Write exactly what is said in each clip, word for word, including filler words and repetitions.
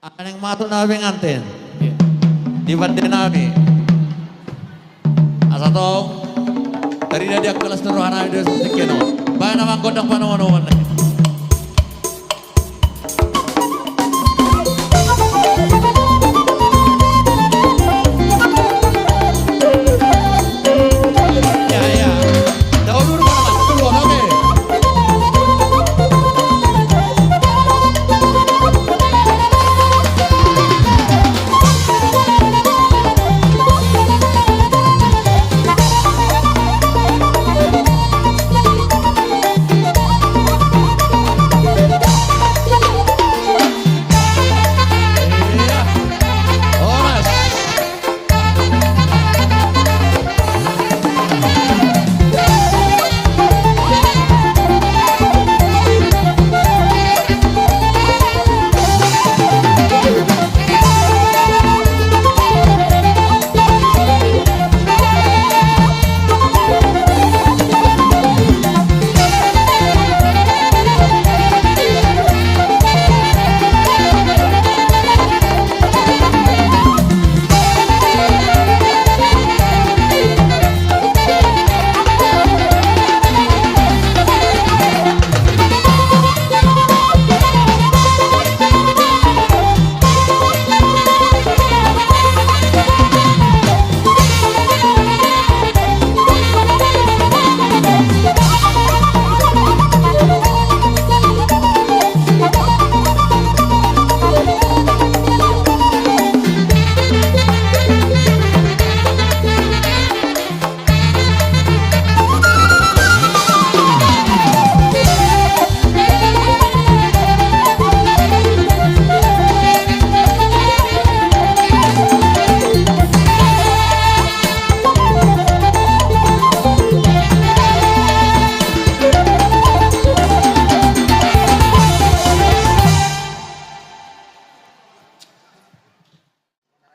Naeng matuk nama pengantin. Iya. Di pande nami. Asa tong tarida di angka las ni roha nami di bagasan partingkian on. Baen amang gondang panomunomuan. Ya, ya. Dahulu dulu, Bang. Dulu, oke.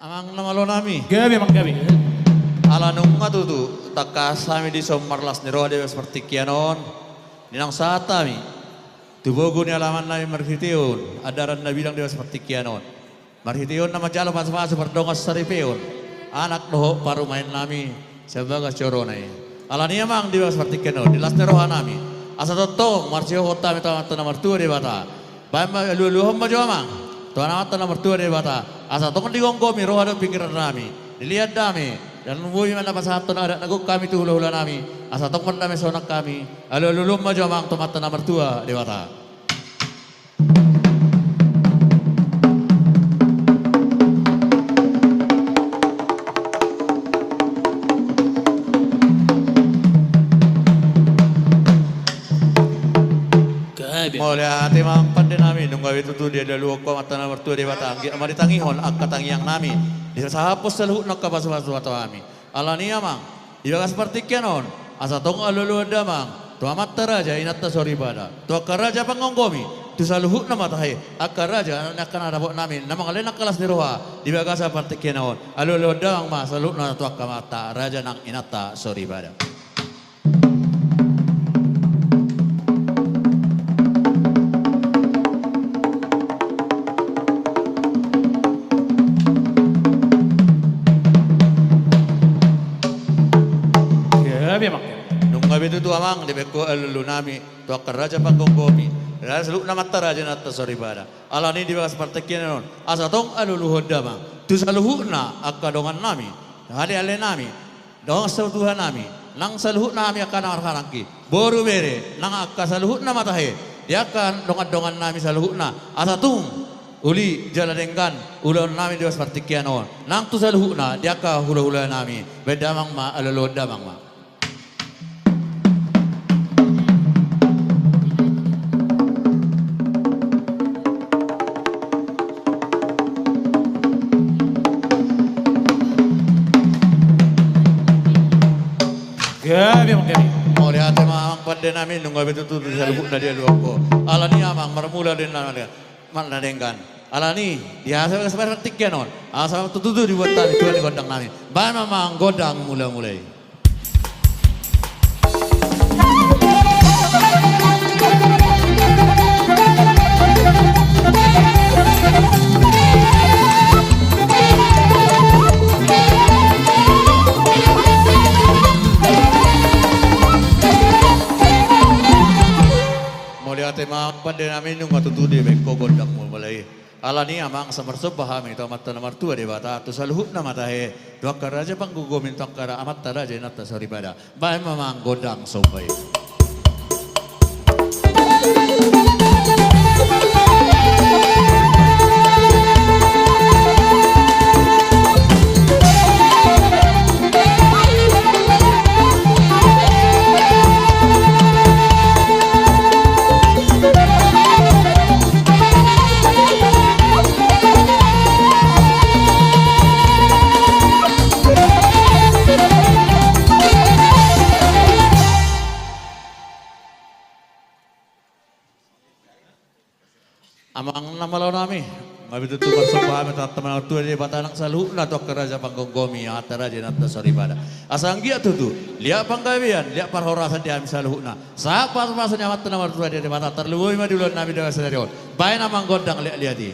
Amang na malo nami. Gabe, amang, gabe. Ala nunga tutu tangkas hami dison marlas ni roha di bagasan partingkian on, di na sahat hami tu bogu ni alaman nami marhitehon andaran na bidang di bagasan partingkian on, marhitehon na manjalo pasupasu pardongan saripeon anak dohot parumaen nami sian bagas joro na i. Alani i amang, di bagasan partingkian on, di las ni roha nami, asa tongtong marsihohot hami tu Amanta na martua Debata. Baen ma, alualuhon ma jo amang tu Amanta na martua Debata, asa tong digomgomi roha dohot pingkiran nami, dilehon damei, dan boi ma na pasahathon adat na gok hami tu hulahula nami, asa tong mardamesonan hami. Alualuhon ma jo amang tu Amanta na martua Debata. Gabe. Mauliate ma amang pande nami, nunga be tutu dialualuhon ho Amanta na martua Debata, anggiat ma ditangihon angka tangiang nami, dipasahat saluhutna angka pasupasu tu hami. Alani i amang, di bagasan partingkian on, asa tong alualuhon damang tu amanta raja, inanta soripada, tu angka raja panggomgomi, tu saluhutna ma tahe, angka raja, anak ni angka na dapot nami, na mangalehon angka las ni roha di bagasan partingkian on. Alualuhon damang ma saluhutna tu angka amanta raja nang inanta soripada. Gabe, amang. Nunga be tutu amang dibaen ho alualu nami tu angka raja panggomgomi, raja saluhutna amanta raja, inanta soripada. Alani i di bagasan partingkian on, asa tong alualuhon damang tu saluhutna angka dongan nami, aleale nami, dongan satua nami, nang saluhutna hami angka na marhahaanggi, boru bere, nang angka saluhutna ma tahe, di angka dongandongan nami saluhutna, asa tung uli jala denggan ulaon nami di bagasan partingkian on, nang tu saluhutna di angka hulahula nami. Baen damang ma, alualuhon damang ma. Gabe, amang, gabe. Mauliate ma amang pande nami, nunga be tutu tu saluhutna dialualuhon ho. Alani i amang, marmula do inna na denggan. Alani i, di bagasan partingkian on, asa tutu dibuat hami tuan di gondang nami. Baen ma amang gondang mulamula i. Ende nami, nunga tutu dibaen ho gondang molo i. Alani i amang, asa marsomba hami tu Amanta na martua Debata, tu saluhutna ma tahe, tu angka raja panggomgomi, tu angka ra-, amanta raja, inanta soripada. Baen ma amang gondang somba i. Amang na malo nami, nunga tutu marsomba hami tu Amanta na martua Debata nang saluhutna, tu angka raja panggomgomi, amanta raja, inanta soripada. Asa anggiat tutu liat panggabean, liat parhorasan di hami saluhutna. Sahat pasupasu ni Amanta na martua Debata, tarlumobi ma di ulaon nami di bagasan sadari on. Baen amang gondang liat-liat i.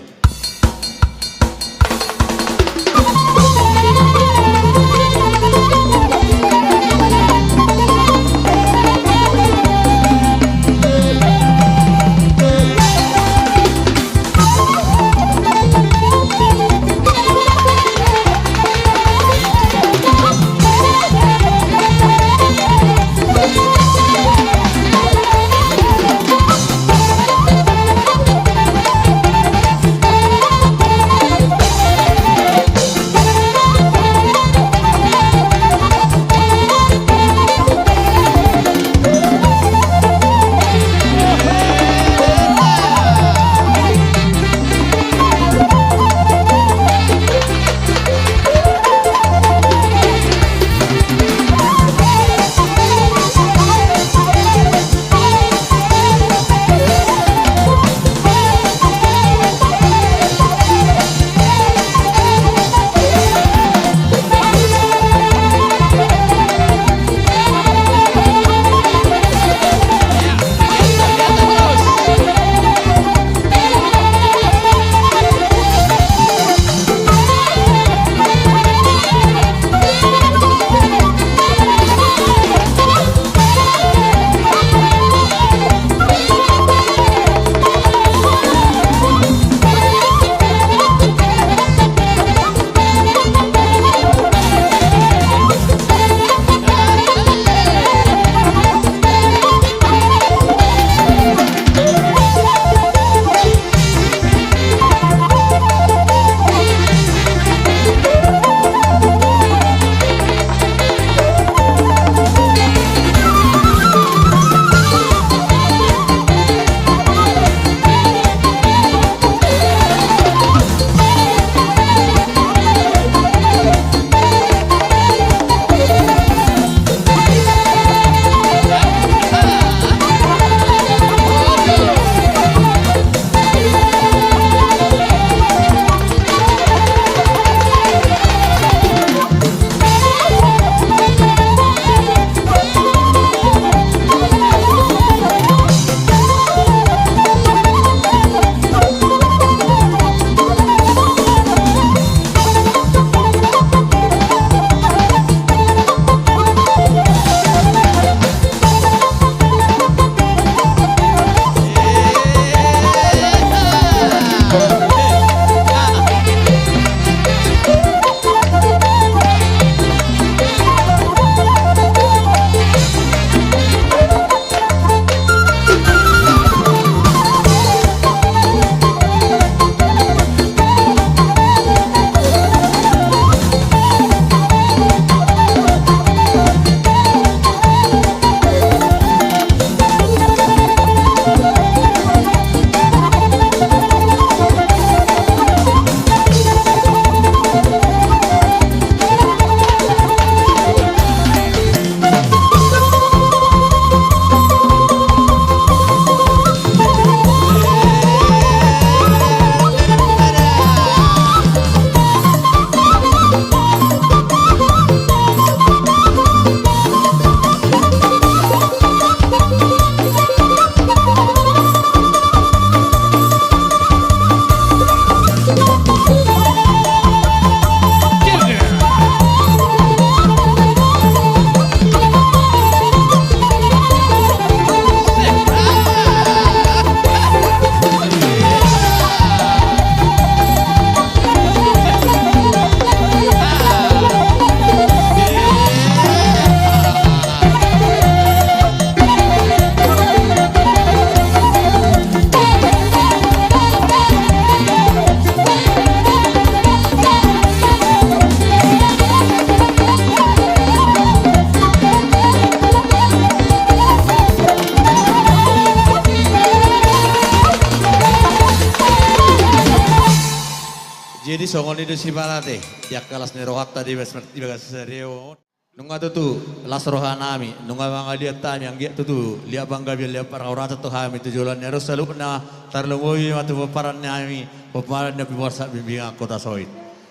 Jadi songon i do sibarate di angka las ni rohanta di bas-, di bagasan sadari on. Nunga tutu las rohanami, nunga mangaliat hami, anggiat tutu liat panggabean, liat parhorasan tu hami tu joloan ni ari on saluhutna, tarlumobi ma tu pomparan nami, pomparan ni Ompu Borsak Bimbingan Kota Soit.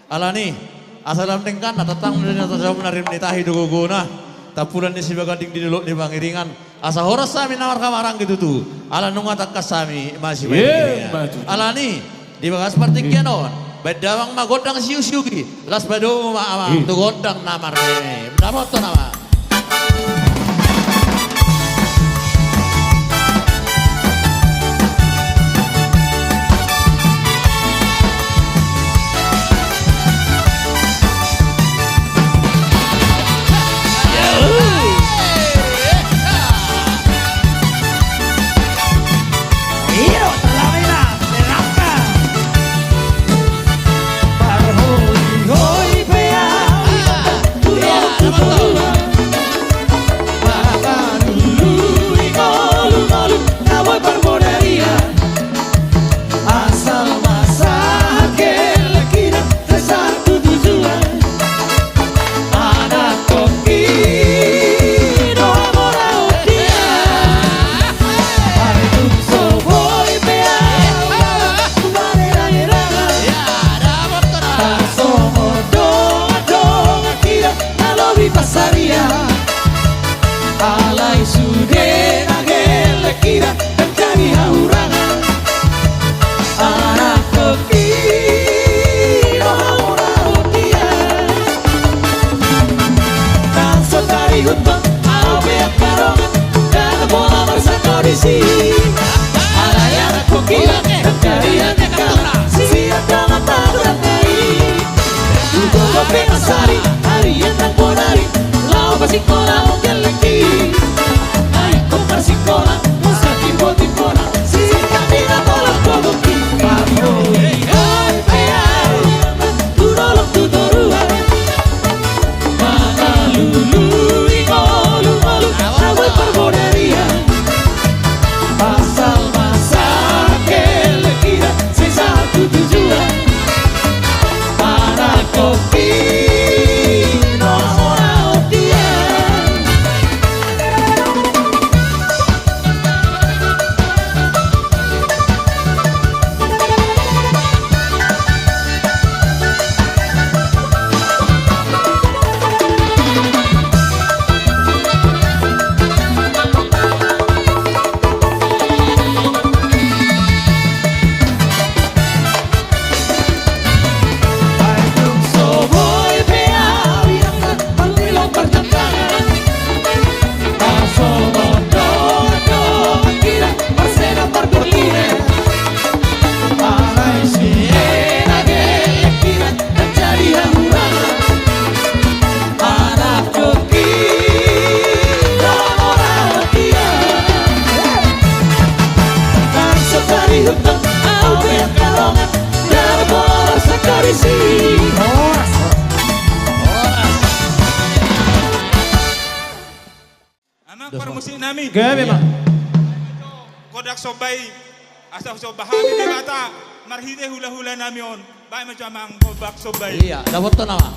Alani, asa lam dengkanna, tongtong do na tajom na rim ni tahi do gogona, tampulan ni Sibaganding di dolok ni Pangiringan, asa horas hami na marhahamaranggi tutu, ala nunga tangkas hami masipaingiringan. Emma tutu. Alani, di bagas partingkian on, baen damang ma gondang siusiu i, laos padomu ma amang tu gondang na marmeme. Dapothon amang. Asal ma sahat gellengkina, sai sahat tu tujuan. Anakkongki do hamoraonta. Ai tung so boi pe au marerang-erangan. Tarsongon dongan-dongan hita na lobi pansarian. Alai sude na gellengkina, ndang jadi hahurangan. Anakkongki do hamoraonta. Ndang so tarihuthon au pe angka dongan, ndada pola marsangkot disi. Alai anakkongki do, ndang jadi hanyangkala sian dongan paturanta i. Hudohot pe na sari, ari ndang bonari, laho pasingkolahon gellengki. Ai ingkon marsingkola, masa timbo-timbo na singkat i na tolap togongki. Parhoi-hoi pe au tu dolok tu toruan. Mangalului ngolu-ngolu na boi parbodarian. Asal ma sahat gellengkina, sai sahat tu tujuan. Anakkongki do hamoraonta. Horas, horas. Amang parmusik nami. Gabe ma. Gondang somba i, asa husomba hami Debata marhite hula-hula nami on. Baen ma jo amang gondang somba i. Iya, dapothon amang.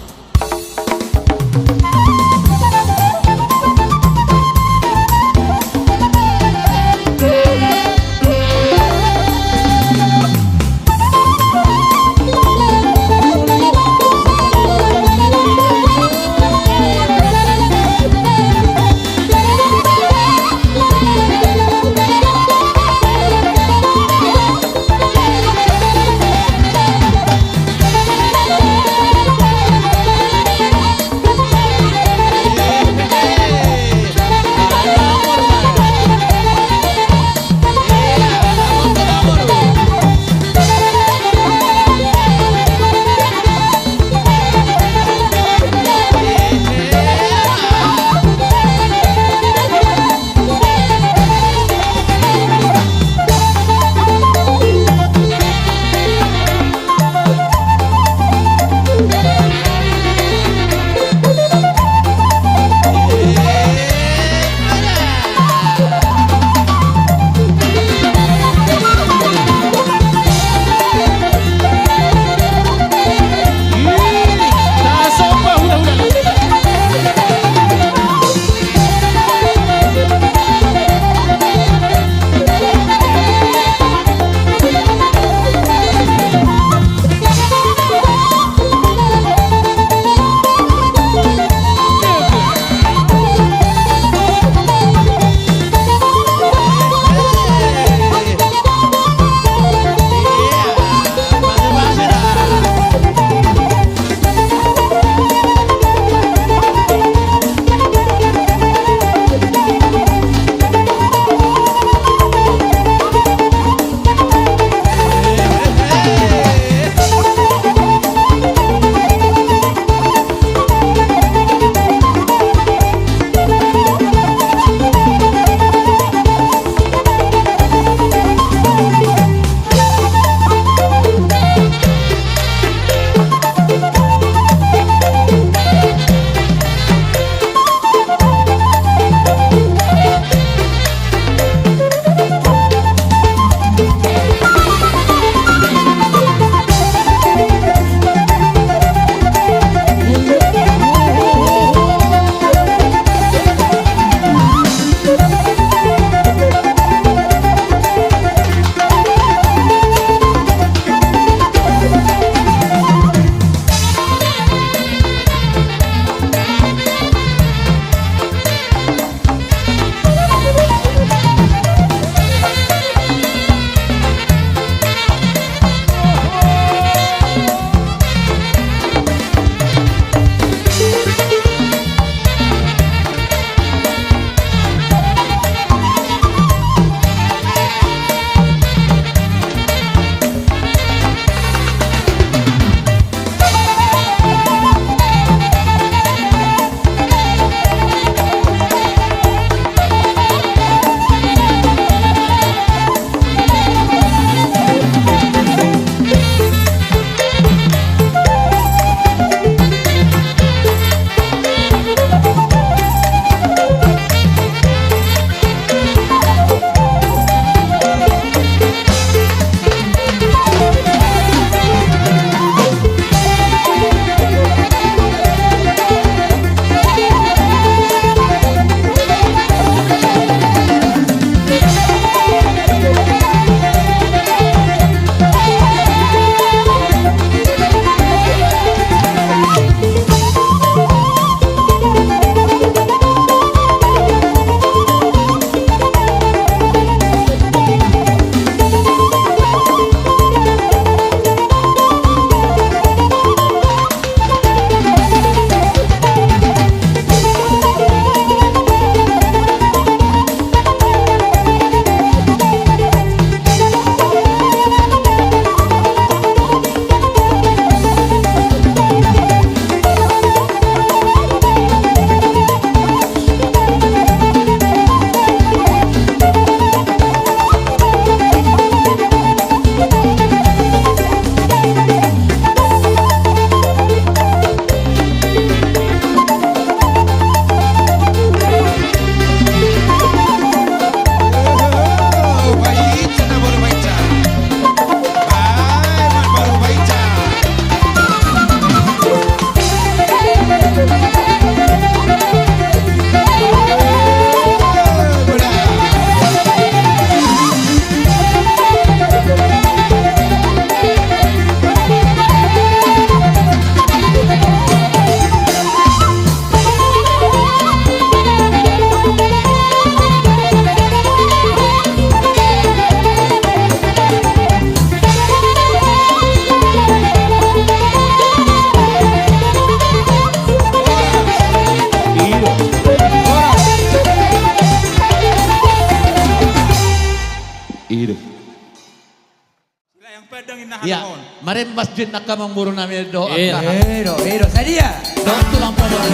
Marembas jinna angka amangboru nami dohot angka. Iya. Edo, edo, sadia. Dohot tulang pondok.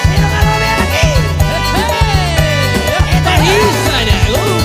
Edo, kalau bela lagi. Hehe. Edo, bisa dia. Uh.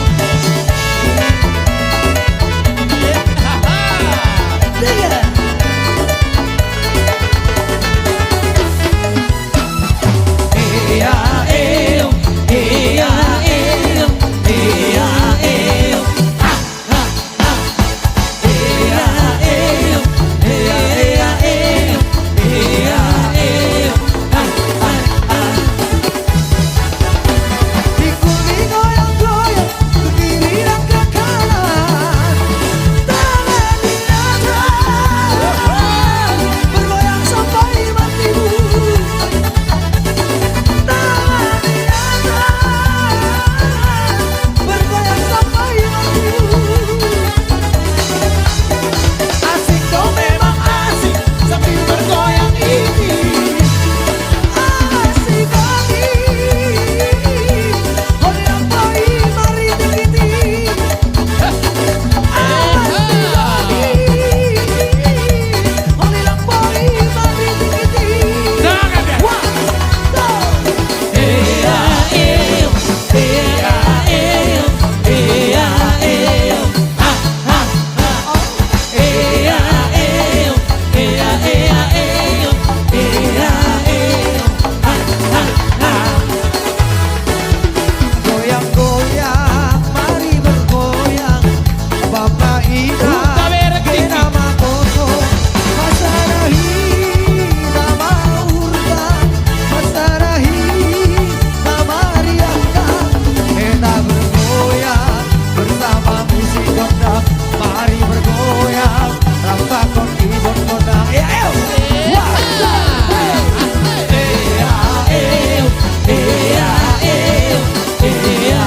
Tiga.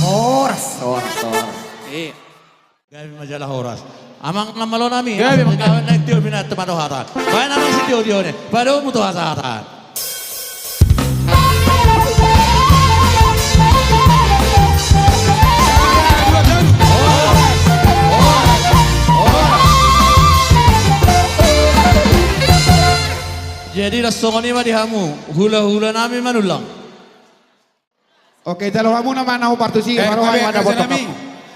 Horas, horas, horas. Gabe ma jala horas. Amang na malo nami. Gabe ma. Naeng tio pinantu ma do hata. Baen amang sitio-tio ni. Padomu tu hasahatan. Jadi las songon i ma di hamu. Hula-hula nami Manullang. Oke, jalo hamu nama na partusi. Eh, baru gabe, ada raja potong nami.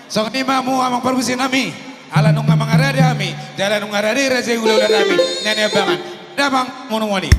Songon i ma hamu amang partusi nami. Ala nunga mangarade hami, jala nunga rade raja i hula-hula nami. Nani abangan. Damang monumoni.